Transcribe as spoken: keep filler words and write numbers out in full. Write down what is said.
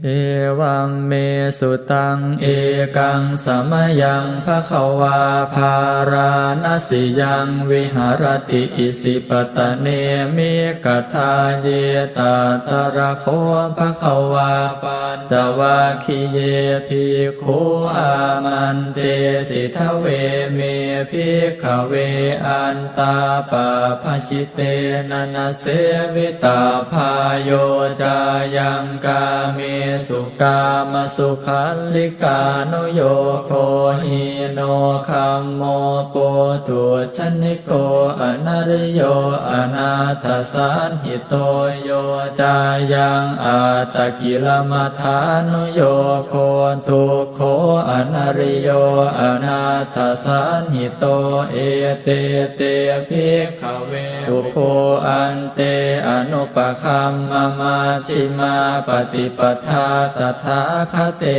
Evaṃ me sutaṃ. Ekaṃ samayaṃ bhagavā bārāṇasiyaṃ viharati isipatane migadāye. Tatra kho bhagavā pañcavaggiye bhikkhū āmantesi: Dveme, bhikkhave, antā pabbajitena na sevitabbā. Yo cāyaṃ kāmesu kāmasukhallikānuyogo hīno gammo pothujjaniko anariyo anatthasañhito, yo cāyaṃ attakilamathānuyogo dukkho anariyo anatthasañhito. Ete te, bhikkhave, ubho ante anupagamma majjhimā paṭipadā tathāgate